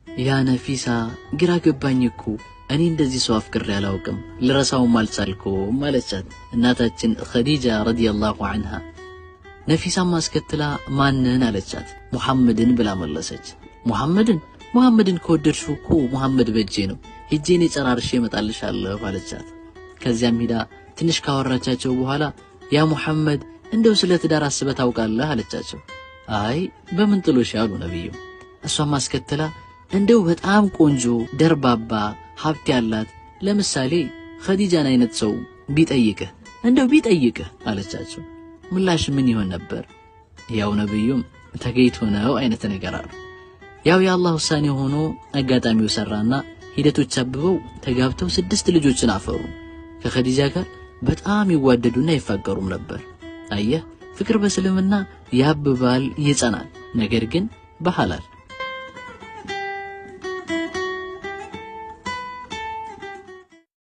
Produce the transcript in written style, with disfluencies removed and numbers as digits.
ያ ነፊሳ ግራ ገባኝ እኮ እኔ እንደዚህ ሰው አፍቅሬ አላውቅም፣ ልረሳውም አልቻልኩም አለቻት እናታችን ኸዲጃ ረዲየላሁ ዐንሃ። ነፊሳም አስከትላ ማንን አለቻት። ሙሐመድን ብላ መለሰች። ሙሐመድን? ሙሐመድን ከወደድሽው እኮ ሙሐመድ በእጄ ነው፣ ሄጄ እኔ ጨራርሼ እመጣልሻለሁ አለቻት። ከዚያም ሂዳ ትንሽ ካወራቻቸው በኋላ ያ ሙሐመድ እንደው ስለ ትዳር አስበህ ታውቃለህ አለቻቸው። አይ በምን ጥሎሽ አሉ ነብዩ። እሷም አስከትላ እንደው በጣም ቆንጆ ደርባባ ሀብት ያላት ለምሳሌ ኸዲጃን አይነት ሰው ቢጠይቅህ እንደው ቢጠይቅህ አለቻቸው። ምላሽ ምን ይሆን ነበር? ያው ነብዩም ተገይቶ ነው አይነት ነገር አሉ። ያው የአላህ ውሳኔ ሆኖ አጋጣሚው ሰራና ሂደቶች አብበው ተጋብተው 6 ልጆችን አፈሩ። ከኸዲጃ ጋር በጣም ይዋደዱና ይፋቀሩም ነበር። አየህ ፍቅር በእስልምና ያብባል፣ ይጸናል፣ ነገር ግን በሐላል።